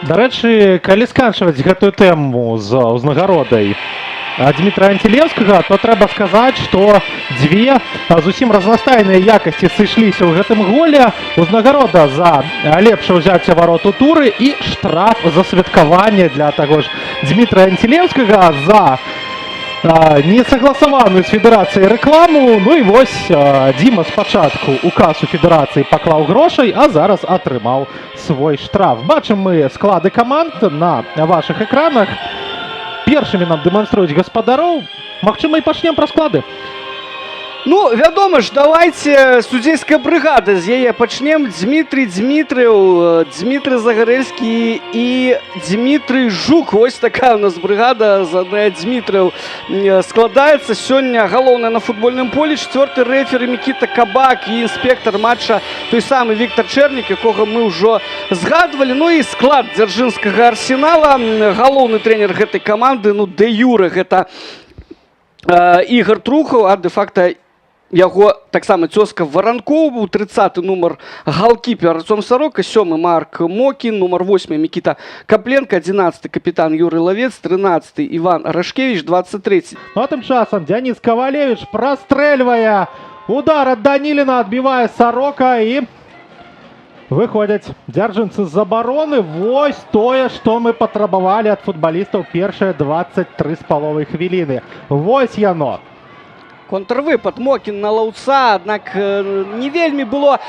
Дарэчы, калі сканчваць гэтую тэму з узнагародай Дмітра Анцілеўскага, то трэба сказаць, што дзве зусім разнастайныя якасці сышліся ў гэтым голе: узнагарода за лепшае ўзяцце варот у туры і штраф за святкаванне для таго ж Дмітра Анцілеўскага за несагласаваную з федэрацыяй рэкламу. Ну і вось Дзіма спачатку у касу федэрацыі паклаў грошай, а зараз атрымаў свой штраф. Бачым мы склады каманд на вашых экранах. Першымі нам дэманструюць гаспадароў. Магчыма, і пачнем пра склады. Ну, вядома ж, давайте, судзейская брыгада, з яе пачнем. Дмітрый Дмітрыў, Дмітрый Загарэльскі і Дмітрый Жук. Вось такая у нас брыгада з адной Дмітрыў складаецца. Сёння галоўная на футбольным полі чацвёрты рэферы Мікіта Кабак і інспектор матча той самы Віктор Чэрнік, якога мы ўжо згадвалі. Ну і склад дзяржынскага «Арсенала». Галоўны трэнер гэтай каманды, ну, дэ юрэ, гэта Ігор Трухаў, а дэ-факта яго таксама цёзка Варанкоў быў. 30 нумар галкіпер Артём Сарока, сёмы Марк Мокін, нумар 8 Мікіта Капленко, 11 капітан Юрый Лавец, 13 Іван Рашкевич, 23. Ну а тым часам Дзяніс Кавалевич прастрэльвае. Удар ад Даніліна адбівае Сарока, і выходзяць дзяржынцы з абароны. Вось тое, што мы патрабавалі ад футбалістаў першыя 23 з паловай хвіліны. Вось яно. Контрвыпад, Мокін на Лаўца, аднак не вельмі было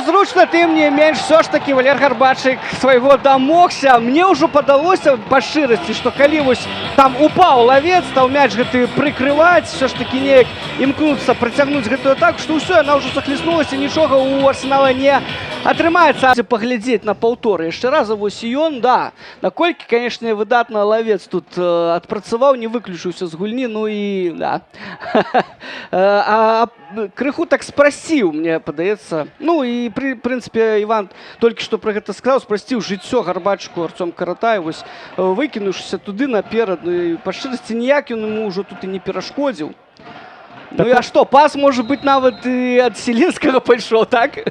зручна, тым не менш все ж таки Валер Гарбачык свайго дамогся. Мне ўжо падалося, па шчырасці, што калі вось там упаў Лавец, стаў мяч гэты прыкрываць, все ж таки неяк імкнуцца працягнуць гэтую атаку, што ўсё, яна ўжо захліснулася, нічога у «Арсенала» не атрымаецца. Паглядзець на паўторы яшчэ раз, вось і ён, да, наколькі, конечно, выдатна Лавец тут адпрацаваў, не выключыўся з гульні, ну і да. А крыху так спрасціў, мне падаецца. Ну і пры прынцыпе Іван толькі што пра гэта сказаў, спрасціў жыццё Гарбачку Артём Каратай, вось выкінуўшыся туды наперад, ну, і па шчырасці ніяк ён ему ўжо тут і не перашкодзіў. Ну Так і а што, пас можа быць нават і ад Селінскага пайшоў, так?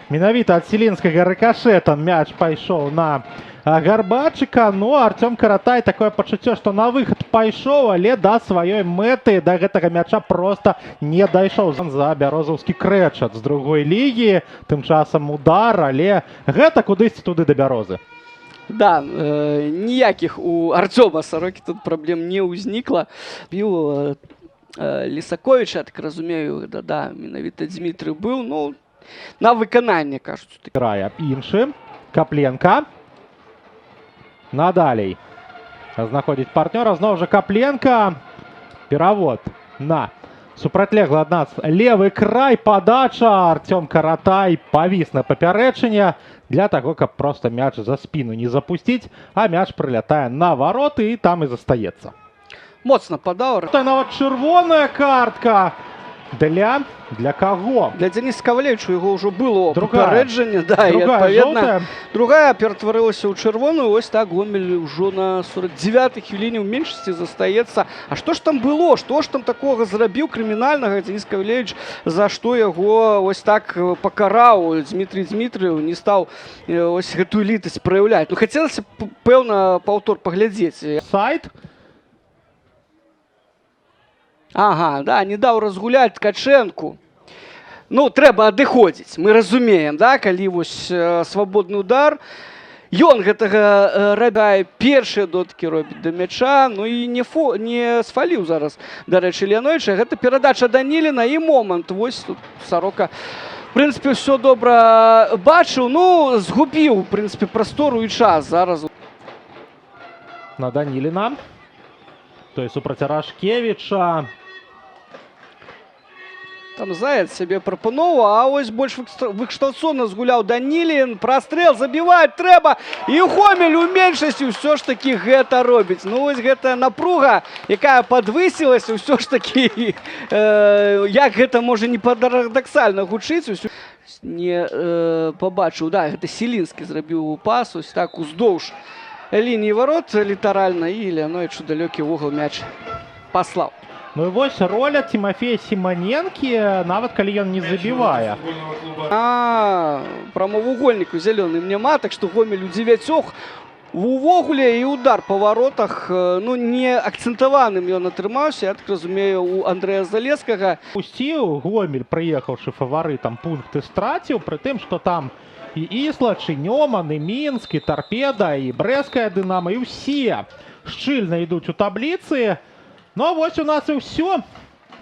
Менавіта ад Селінскага рыкашэтам мяч пайшоў на Гарбачыка. Ну, Артём Каратай, такое пачуццё, што на выхад пайшоў, але да сваёй мэты, да гэтага мяча проста не дайшоў. За бярозаўскі «Крэчат» з другой лігі. Тым часам удар, але гэта кудысьці туды да бярозы. Да, ніякіх у Артёма Сарокі тут праблем не ўзнікла. Біў Лісаковіча, я так разумею, да, менавіта Дмітрый быў, ну, на выкананне, кажуць. Грае іншы. Капленка. Надалей знаходзіць партнёра. Зноў жа Капленка. Перавод на супрацьлеглы ад нас левы край. Падача. Артём Каратай павіс на папярэчыне для таго, каб проста мяч за спіну не запусціць, а мяч прылятае на вароты і там і застаецца. Моцна падаў. Та нават чырвоная картка. Для каго? Для Дзяніса Кавалевіча, яго ўжо было Другая. папярэджанне, да, і Другая адпаведна жоўтая. Другая ператварылася ў чырвоную. Ось так «Гомель» ўжо на 49 хвіліне ў меншасці застаецца. А што ж там было? Што ж там такога зрабіў крымінальнага Дзяніс Кавалевіч, за што яго ось так пакараў Дмітрый Дмітрыеў, не стаў ось гэтую літасць праяўляць? Ну, хацелася б, пэўна, паўтор паглядзець. Сайт. Ага, да, не даў разгуляць Ткачэнку. Ну, трэба адыходзіць. Мы разумеем, да, калі вось свабодны удар. Ён гэтага рабае, першыя дотыкі робіць да мяча, ну і не сфаліў зараз, дарэчы, Леоновича. Гэта перадача Даніліна і момант. Вось тут Сарока, в прынцыпе, ўсё добра бачыў, ну, згубіў, в прынцыпе, прастору і час зараз. На Даніліна. Той супраць Рашкевіча. Там Заяц сябе прапановаў, а ось больш выкшталцона згуляў Данілін, прастрэл, забіваць трэба. І «Гомель» у меншасці ўсё ж такі гэта робіць. Ну вось гэтая напруга, якая падвысілася, ўсё ж такі, як гэта можа не парадаксальна гучыць, усё не пабачыў, да, гэта Селінскі зрабіў пас, ось так уздоўж лініі варот літаральна, і Леонович у далёкі вугал мяч паслаў. Ну і вось роля Тимофея Сіманенкі, нават калі ён не забівае. Футбольного клуба А прамавугольніку зялёным няма, так што Гомель у дзевяцёх увогуле, і удар па варотах, ну, не акцэнтаваным ён атрымаўся, я так разумею, у Андрэя Залескага. Пусціў Гомель, прыехаўшы фаварытам, пункты страціў, пры тым, што там і Іслач, і Нёман, і Мінск, і Тарпеда, і Брэсцкая Дынама, і ўсе шчыльна ідуць у табліцы. Ну а вось у нас і ўсё.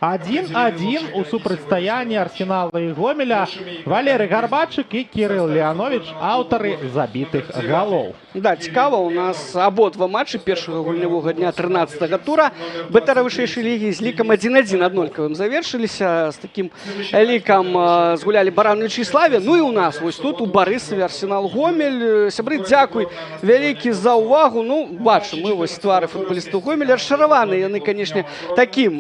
1-1 у супрацьстаянні Арсенала і Гомеля. Валерый Гарбачык і Кірыл Леанович — аўтары забітых галоў. Да, цікава, у нас абодва матчы першага гульнявога дня 13 тура БТР вышэйшай лігі з лікам 1-1 аднолькавым завершыліся. З такім лікам згулялі Баранавічы і Славія. Ну і у нас вось тут, у Барысаве, Арсенал — Гомель. Сябры, дзякуй вялікі за ўвагу. Ну, бачым мы вось твары футбалістаў Гомеля, расчараваны яны, канешне, такім